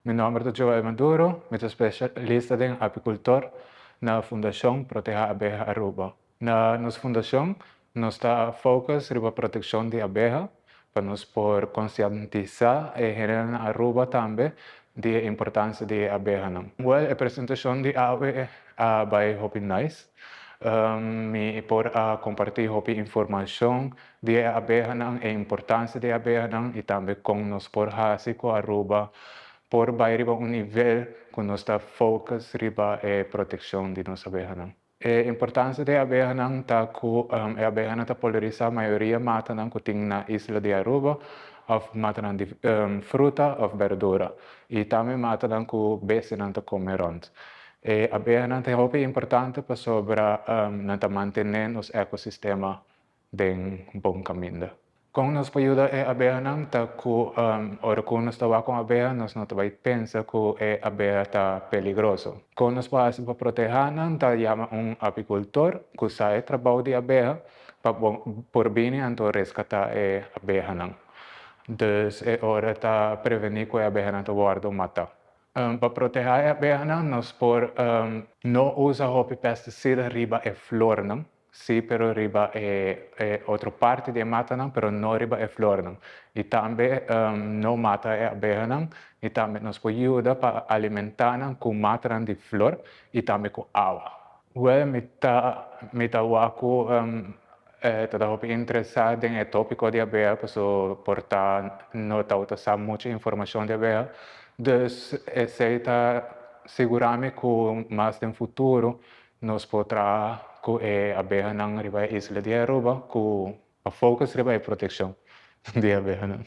Mi nomber ta Joel Maduro, mi ta specialista den apicultor na Fundacion Proteha Abeha Aruba. Na nos fundacion nos ta focus riba proteccion di abeha pa nos por conscientisa e hendenan na Aruba tambe di e importancia di e abehanan. Well, e presentacion di awe a bay hopi nice. Mi por a comparti hopi informacion di e abehanan, e importancia di e abehanan y tambe con nos por haci cu Aruba por bay riba un nivel cu nos ta focus riba e proteccion di nos abehanan. E importancia di e abehanan ta cu e abehanan ta polarisa mayoria matanan cu tin na isla di Aruba of matanan di fruta of berdura y tambe matanan cu bestianan ta come rond. E abehanan ta hopi importante pasobra nan ta mantene nos ecosistema den bon caminda. Con nos por yuda e abehanan ta cu ora cu nos ta wak un abeha nos no ta bay pensa cu e abeha ta peligroso. Con nos por haci pa proteha nan ta yama un apicultor cu sa e trabou di abeha pa por bini anto rescata e abehanan. Dus e ora ta preveni cu e abehanan ta wordo mata. Pa proteha e abehanan nos por no usa hopi pesticida riba e flornan. Sí, pero riba e e otro parti di e matanan, pero no riba e flornan. I tambe no mata e abehanan i tambe nos por yuda pa alimentá nan ku matanan di flor i tambe ku awa. Wèl, mi ta mi ta wak ku e ta ta hopi interesá den e tópiko di abeha pasobra por ta no tabata sa muchu informashon di abeha. Dus esei ta sigurá mi ku mas den futuro nos por traha ku e abehanan riba e isla di Aruba ku a focus riba e protekshon di abehanan.